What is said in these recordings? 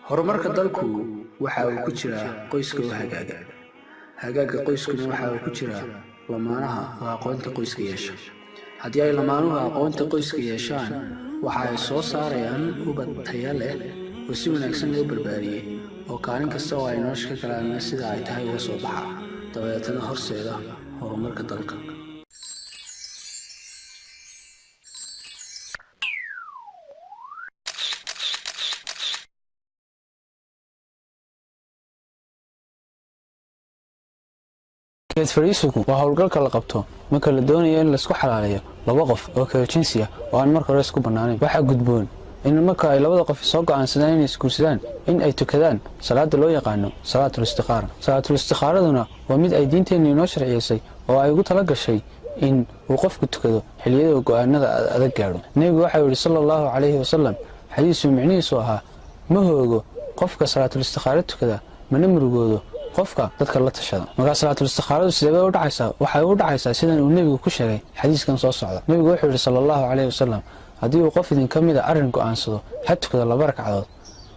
Horumarka dalku waxa uu ku jiraa qoyska oo hagaaga. Hagaagga qoyskuna waxa uu ku jiraa lamaanaha oo aqoonta qoyska yeesha. Haddii ay lamaanuhu aqoonta qoyska yeeshaan, waxa ay soo saarayaan ubad tayo leh oo si wanaagsan loo barbaariyey, oo kaalin kasta oo ay nolosha ka galaan sida ay tahay uga soo baxa, dabeetana horseeda horumarka dalka. Geed fadhiisigu waa howlgalka la qabto marka la doonayo in laisku xalaaleeyo laba qof oo kala jinsi ah oo aan marka hore isku bannaanayn. Waxaa gudboon in marka ay labada qof soo go'aansadaan inay isguursadaan, in ay tukadaan salaada loo yaqaano salaatul istikhaara. Salaatul istikhaaraduna waa mid ay diinteennu inoo sharciyeysay oo ay ugu tala gashay in uu qofku tukado xilliyada uu go'aanada adag gaadho. Nebigu waxau yidhi, sala Allahu calayhi wasalam, xadiisuu micnihiisu ahaa: "Ma hoogo qofka salaatul istikhaara tukada, mana murugoodo qofka dadka la tashada." Markaa salaatul istikhaaradu sidee bay u dhacaysaa? Waxay u dhacaysaa sidan uu nebigu ku sheegay xadiiskan soo socda. Nebigu wuxuu yidhi, sala Allahu calayhi wasalam: "Haddii uu qof idinka mida arrin go'aansado, ha tukado laba ragcadood,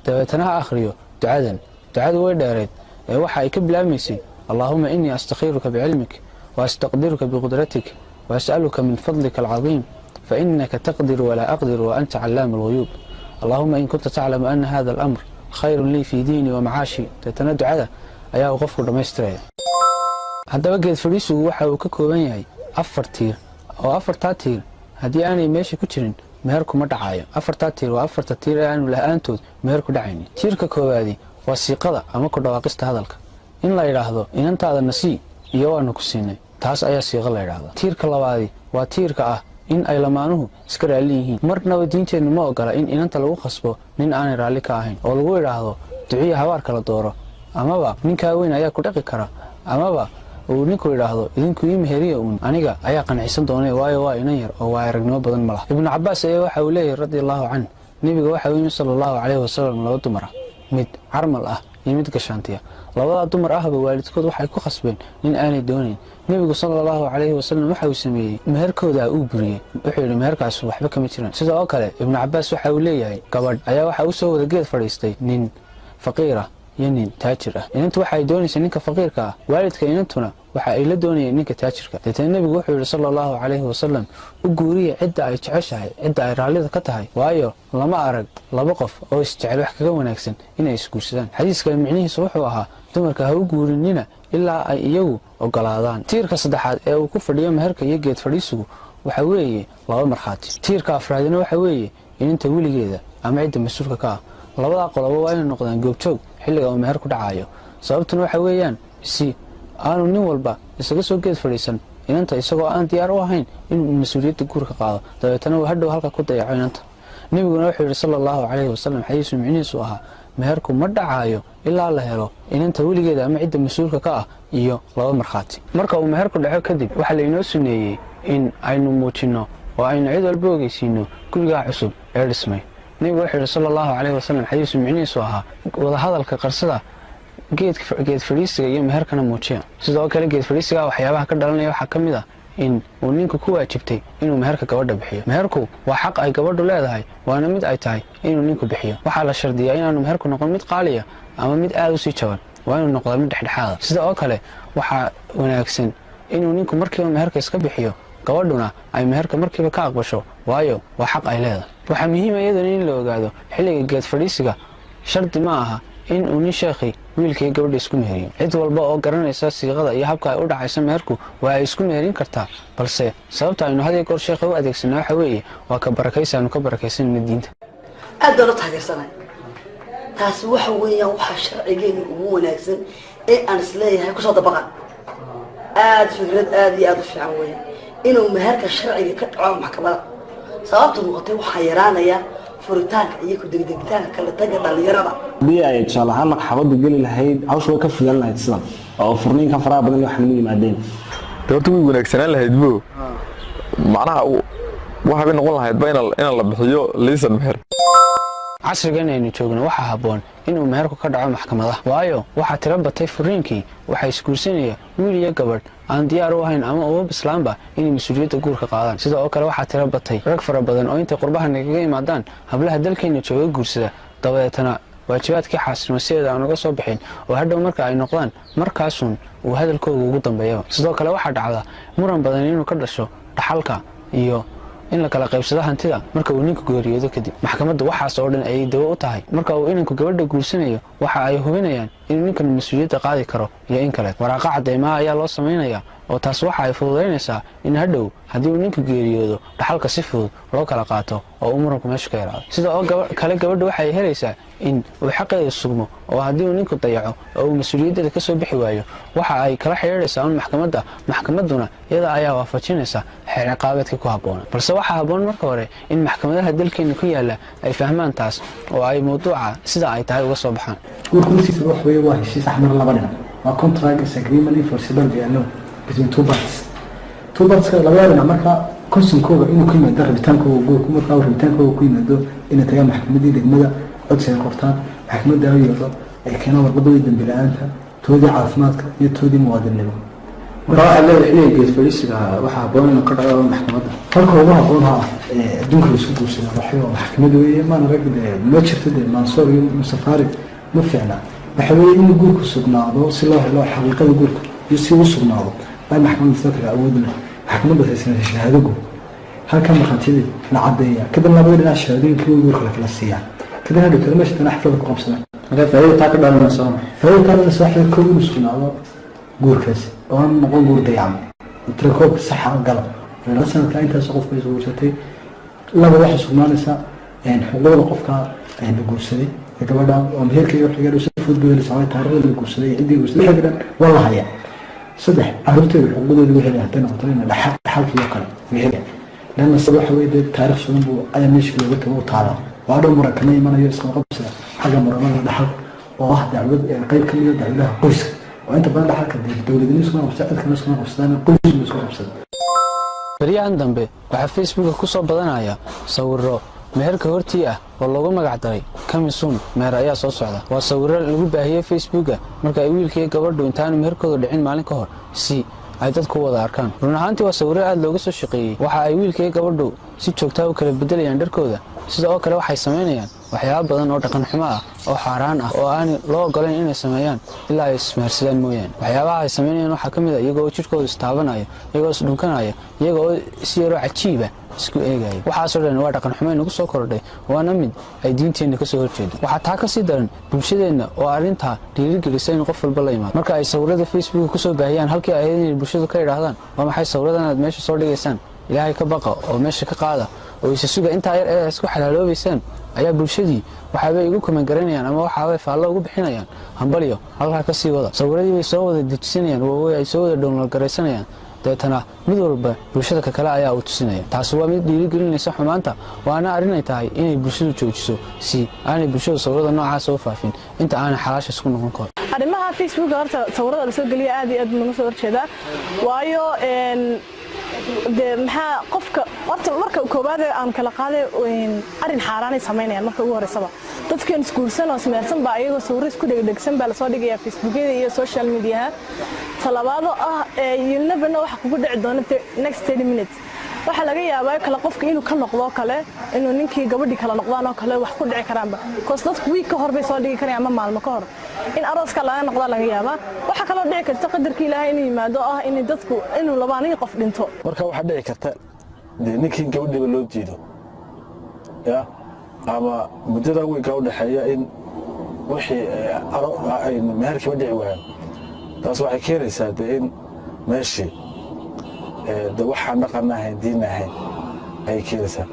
dabeetana ha akhriyo ducadan." Ducadu way dheerayd ee waxa ay ka bilaabmaysay: "Allaahuma innii astakhiiruka bicilmik, wa astaqdiruka biqudratik, wa as'aluka min fadlika alcadiim, fa innaka taqdiru walaa aqdiru, wa anta callaamu alghuyuub. Allaahuma in kunta taclamu ana hada alamr khayrun lii fii diini wa macaashi." Dabeetana ducada ayaa uu qofku dhammaystiraya. Haddaba geed fadhiisigu waxa uu ka kooban yahay afar tiir, oo afartaa tiir haddii aanay meesha ku jirin, meherku ma dhacayo. Afartaa tiir waa afarta tiir ee aanu la-aantood meherku dhacaynin. Tiirka koowaadi waa siiqada ama ku dhawaaqista hadalka, in la yidhaahdo "inantaada nasii" iyo "waanu ku siinay", taas ayaa siiqa la yidhaahda. Tiirka labaadi waa tiirka ah in ay lamaanuhu iska raalli yihiin. Marnaba diinteennu ma ogola in inanta lagu khasbo nin aanay raalli ka ahayn, oo lagu idhaahdo "duciya habaarka la dooro", amaba "ninkaa weyn ayaa ku dhaqi kara", amaba uu ninku idhaahdo "idinku ii meheriya uun, aniga ayaa qancisan doonay, waayo waa inan yar oo waa aragnimo badan ma laha." Ibnu Cabaas ayaa waxa uu leeyahay, radi Allahu canh, nebiga waxa uu yimi, sala Allahu calayhi wasalam, laba dumar ah, mid carmal ah iyo mid gashaantiya. Labadaa dumar ahba waalidkood waxay ku khasbeen nin aanay doonayn. Nebigu, sala Allahu calayhi wasalam, waxa uu sameeyey meherkooda uu buriyey. Wuxuu yidhi meherkaas waxba kama jiraan. Sidoo oo kale Ibnu Cabaas waxa uu leeyahay, gabadh ayaa waxa u soo wada geed fadhiistay nin faqiir ah iyo nin taajir ah. Inantu waxa ay doonaysay ninka faqiirka ah, waalidka inantuna waxa ay la doonayeen ninka taajirka. Deetana nebigu wuxuu yidhi, sala Allahu calayhi wasalam: "U guuriya cidda ay jeceshahay, cidda ay raallida ka tahay, waayo lama arag laba qof oo isjecel wax kaga wanaagsan inay isguursadaan." Xadiiska micnihiisu wuxuu ahaa: dumarka ha u guurinina ilaa ay iyagu ogolaadaan. Tiirka saddexaad ee uu ku fadhiyo meherka iyo geed fadhiisigu waxa weeye laba markhaati. Tiirka afraadina waxa weeye ininta weligeeda ama cidda mas-uulka ka ah. Labadaa qoloba waa inay noqdaan goobjoog xilliga uu meher ku dhacayo. Sababtuna waxa weeyaan si aanu nin walba isaga soo geed fadhiisan inanta isagoo aan diyaar u ahayn inuu mas-uuliyadda guurka qaado, dabeetana uu hadhow halka ku dayaco inanta. Nebiguna wuxuu yidhi, sala Allahu calayhi wasalam, xadiisu micnihiisu ahaa: meherku ma dhacaayo ilaa la helo inanta weligeeda ama cidda mas-uulka ka ah iyo laba markhaati. Marka uu meherku dhaco kadib, waxaa lainoo suneeyey in aynu muujinno oo aynu cid walba ogeysiino gurigaa cusub ee dhismay. Nebigu wuxuu yidhi, sala Allahu calayhi wasalam, xadiisu micnihiisu ahaa: wadahadalka qarsada, geed fadhiisiga iyo meherkana muujiya. Sidoo kale geed fadhiisiga waxyaabaha ka dhalanaya waxaa ka mid ah in uu ninku ku waajibtay inuu meherka gabadha bixiyo. Meherku waa xaq ay gabadhu leedahay, waana mid ay tahay inuu ninku bixiyo. Waxaa la shardiyaa inaanu meherku noqon mid qaaliya ama mid aada u sii jaban, waa inuu noqdaa mid dhexdhexaada. Sida oo kale waxaa wanaagsan inuu ninku markiiba meherka iska bixiyo, gabadhuna ay meherka markiiba ka aqbasho, waayo waa xaq ay leedahay. Waxaa muhiima iyaduna in la ogaado xilliga geed fadhiisiga shardi ma aha in uu nin sheekhi wiilkaiyo gabadha isku meheriyo. Cid walba oo garanaysa siiqada iyo habka ay u dhacayso meherku waa ay isku meherin kartaa, balse sababta aynu had iyo goor sheekha u adeegsanaa waxa weeye waa ka barakaysa aanu ka barakaysanayna diinta. Aad baan u taageersanay. Taasi waxa weeyaan waxaa sharcigeena ugu wanaagsan ee aan isleeyahay kusoo dabaqa. Aada fikrad aada iyo aada u fiican weeyaan inuu meherka sharciga ka dhaco maxkamada. Sababtu noqotay, waxaa yaraanaya furitaanka iyo ku-degdegitaanka kala taga dhalinyarada. Haddii ay tusaale ahaan maxkamadu geli lahayd, hawsha way ka fudan lahayd sidan oo furniinka faraha badan iyo wax nagu yimaadeen. De horta way wanaagsanaan lahayd bo, macnaha waxay noqon lahayd ba ina la bixiyo liisan meher. Casrigan aynu joogno waxaa habboon inuu meherku ka dhaco maxkamadaha, waayo waxaa tiro batay furiinkii. Waxaa isguursanaya wiil iyo gabadh aan diyaar u ahayn ama uba bislaanba inay mas-uuliyadda guurka qaadaan. Sidoo oo kale waxaa tiro batay rag fara badan oo intay qurbaha nagaga imaadaan hablaha dalkeenna jooga guursada, dabadeetana Waajibaadkii xaasnimo sideeda aan uga soo bixin oo hadhow marka ay noqdaan markaasun uu hadalkooga ugu dambeeyaba. Sidoo kale waxaa dhacda muran badan inuu ka dhasho dhaxalka iyo in la kala qaybsado hantida marka uu ninku geeriyoodo kadib. Maxkamaddu waxaas oo dhan ayay dawo u tahay. Marka uu inanku gabadha guursanayo, waxa ay hubinayaan inuu ninkan mas-uuliyadda qaadi karo iyo in kale. Waraaqa cadeymaha ayaa loo samaynayaa oo taas waxa ay fududaynaysaa in hadhow haddii uu ninku geeriyoodo dhaxalka si fudud loo kala qaato oo uu muranku meesha ka yaraado. Sida oo kale gabadha waxay helaysaa in uu xaqeeda sugmo, oo haddii uu ninku dayaco oo uu mas-uuliyaddeeda ka soo bixi waayo, waxa ay kala xidhiidhaysaa un maxkamadda. Maxkamadduna iyada ayaa waafajinaysa xeer ciqaabeedka ku habboona. Balse waxaa habboon marka hore in maxkamadaha dalkeena ku yaala ay fahmaan taas oo ay mawduuca sida ay tahay uga soo baxaan. Guurku naftiisa wax weeye waa heshiis axmar laba dhinac. Waa contract, is agreement enforceable by law between two parties. Two parties, labada dhinac, marka consentkooga inuu ku yimaado, rabitaankooga guurku markaa rabitaankooga ku yimaado, inay tagaan maxkamadii degmada, codsi ay qortaan, maxkamadda u yeedho, ay keenaan warqadoodii dambi la-aanta, toodii caafimaadka iyo toodii muwaadinnimo. Marka waxaad leedahay xilliga geed fadhiisiga waxaa habboon inuu ka dhaco maxkamadda. Halka ugu habboon ha adduunka laisku guursada waxay waa maxkamad weeye. Maana rag dee ma jirto, dee maansoor iyo safaari ma fiicna. Waxa weeye in guurku sugnaado si loo helo xaqiiqada guurka iyo si uu sugnaado baa maxkamadda sidoo kale awood leh. Maxkamadda haysan shahaado guur, halka markhaatiyadii la caddeeya, kadib labada dhinac shahaadooyinkii guurka la kala siiyaa, kadib hadhow tala meesha tana xaflada ku qabsadaan. Marka faa'iida taa ka dhalanaysa waa maxay? Faa'iida taa dhalanaysa waxa kow inuu sugnaado guurkaasi oo aan noqon guur dayacmay, tirakoobka saxa gala la sanadka intaas qofka is guursatay. Laba, waxay sugnaanaysaa xuquuqda qofka la guursaday ee gabadha oo meherka iyo wixii si fudud buu helaysaa, taariikhda la guursaday, ciddii guursaday, wixii dhan waa la hayaa. Saddex, carruurteeda xuquuqdooda way helaya, hadday noqoto in dhaxalkii oo kale way helaya, leanna sida waxa weye dee taariikh sugan buu ayaa meesha looga tago u taalaa. Waa dhow muran kama imanayo isqabqabsiga xagga muranada dhaxalka oo ah dacwad qeyb ka mida dacwadaha qoyska, oo inta badan dhaxalka dee dowladnimo iskuma qabsa, cid kale iskuma qabsadaan, qoysku isku qabsada. Baryahan dambe waxaa Facebooka ku soo badanaya sawirro meherka hortii ah oo loogu magac daray "Coming soon, meher ayaa soo socda". Waa sawirro lagu baahiyey Facebooka marka ay wiilka iyo gabadhu intaanu meherkooda dhicin maalin ka hor si ay dadku wada arkaan. Run ahaantii waa sawirro aad looga soo shaqeeyey. Waxa ay wiilka iyo gabadhu si joogtaa u kala bedelayaan dharkooda. Sida oo kale waxay samaynayaan waxyaabo badan oo dhaqan xumo ah oo xaaraan ah oo aan loo ogolayn inay sameeyaan ilaa ay ismehersadaan mooyaane. Waxyaabaha ay samaynayaan waxaa ka mid a iyagoo jidhkooda istaabanaya, iyagoo isdhunkanaya, iyaga oo si yaroo cajiiba isku eegaya. Waxaasoo dhan waa dhaqan xumo inagu soo kordhay, waana mid ay diinteenna kasoo horjeedo. Waxaa taa ka sii daran bulshadeenna oo arrintaa dhiirigelisa in qof walba la imaado. Marka ay sawirada Facebooka kusoo baahiyaan, halkii ay ahayd inay bulshadu ka idhaahdaan "Waa maxay sawiradan aad meesha soo dhigaysaan? Ilaahay ka baqa oo meesha ka qaada oo isa suga intaa yar ee isku xalaaloobaysaan", ayaa bulshadii waxaabay igu comment-garaynayaan ama waxaabay faallo ugu bixinayaan "Hambalyo, halkaa ka sii wada". Sawiradii bay soo wada dejisanayaan, waawey ay soo wada download garaysanayaan, deetana mid walba bulshada ka kale ayaa uu tusinaya. Taasi waa mid dhiirigelinaysa xumaanta, waana arrin ay tahay inay bulshadu joojiso si aanay bulshadu sawirada noocaas u faafin inta aanay xalaasha isku noqon karo. Arrimaha Facebooka horta sawirada lasoo geliya aad iyo aad buu naga soo horjeedaa, waayo dee maxaa qofka horta marka koowaad aan kala qaaday arrin xaaraanay samaynayaan. Marka ugu horeysaba dadkan isguursan oo ismeersan baa iyagoo sawirro isku dhegdhegsan baa lasoo dhigaya Facebookyada iyo social mediaha. Talabaado ah, you never know waxa kugu dhici doona next 30 minutes. Waxaa laga yaabaa kale qofka inuu ka noqdo kale, inuu ninkii gabadhii kala noqdaan oo kale wax ku dhici karaanba, cause dadku week ka hor bay soo dhigi karayaan ama maalmo ka hor in arooska laga noqdaa laga yaabaa. Waxaa kaloo dhici karta qadarka Ilaahay inuu yimaado ah in dadku inuu labaanii qof dhinto. Marka waxaa dhici karta dee ninkii gabadhiiba loo diido ya ama muddada weynka udhexeeya in wixii meherkiiba dhici waayaan. Taas waxay keenaysaa dee in meeshii de waxaan dhaqan ahayn, diin ahayn ayay keenaysaa.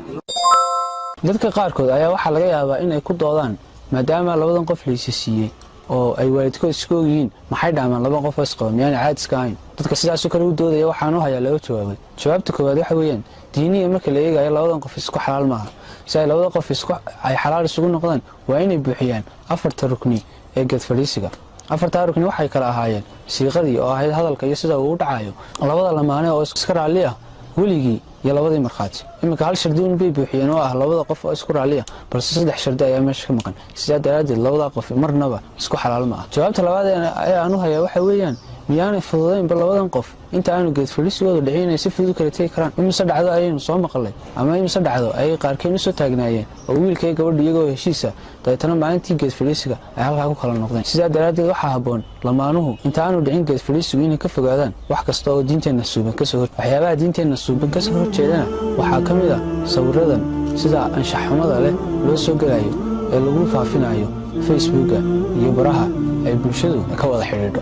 Dadka qaarkood ayaa waxaa laga yaabaa inay ku doodaan, maadaama labadan qof laysa siiyey oo ay waalidkood isku ogyihiin, maxay dhaamaan laba qof oo isqaba? Miyaana caadiska ahayn? Dadka sidaasoo kale u doodaya waxaan u hayaa laba jawaabood. Jawaabta koowaad waxa weeyaan, diiniya marka la eegayo labadan qof isku xalaal maaha. Si ay labada qof isku ay xalaal isugu noqdaan, waa inay buuxiyaan afarta rukni ee geed fadhiisiga. Afartaa rukni waxay kala ahaayeen siiqadii oo ahayd hadalka iyo sida uu u dhacayo, labada lamaane oo iska raalli ah, weligii iyo labadii markhaati. Iminka hal shardi un bay buuxiyeen oo ah labada qof oo isku raalliya, balse saddex shardi ayaa meesha ka maqan. Sidaa daraaddeed labada qof marnaba isku xalaal ma ah. Jawaabta labaad ee aan u hayaa waxa weeyaan Miyaanay fududaynba labadan qof inta aanu geed fadhiisigooda dhicin inay si fudud u kala tegi karaan? Imise dhacdo ayaynu soo maqalnay ama imise dhacdo ayay qaarkeen usoo taagnaayeen oo wiilka iyo gabadha iyagoo heshiisa, dabeetana maalintii geed fadhiisiga ay halkaa ku kala noqdeen? Sidaa daraaddeed, waxaa habboon lamaanuhu inta aanu dhicin geed fadhiisigu inay ka fogaadaan wax kasta oo diinteenna suuban kasoo hor. Waxyaabaha diinteenna suuban kasoo horjeedana waxaa ka mid ah sawiradan sida anshax xumada leh loo soo gelayo ee lagu faafinayo Facebooka iyo baraha ay bulshadu ka wada xidhiidho.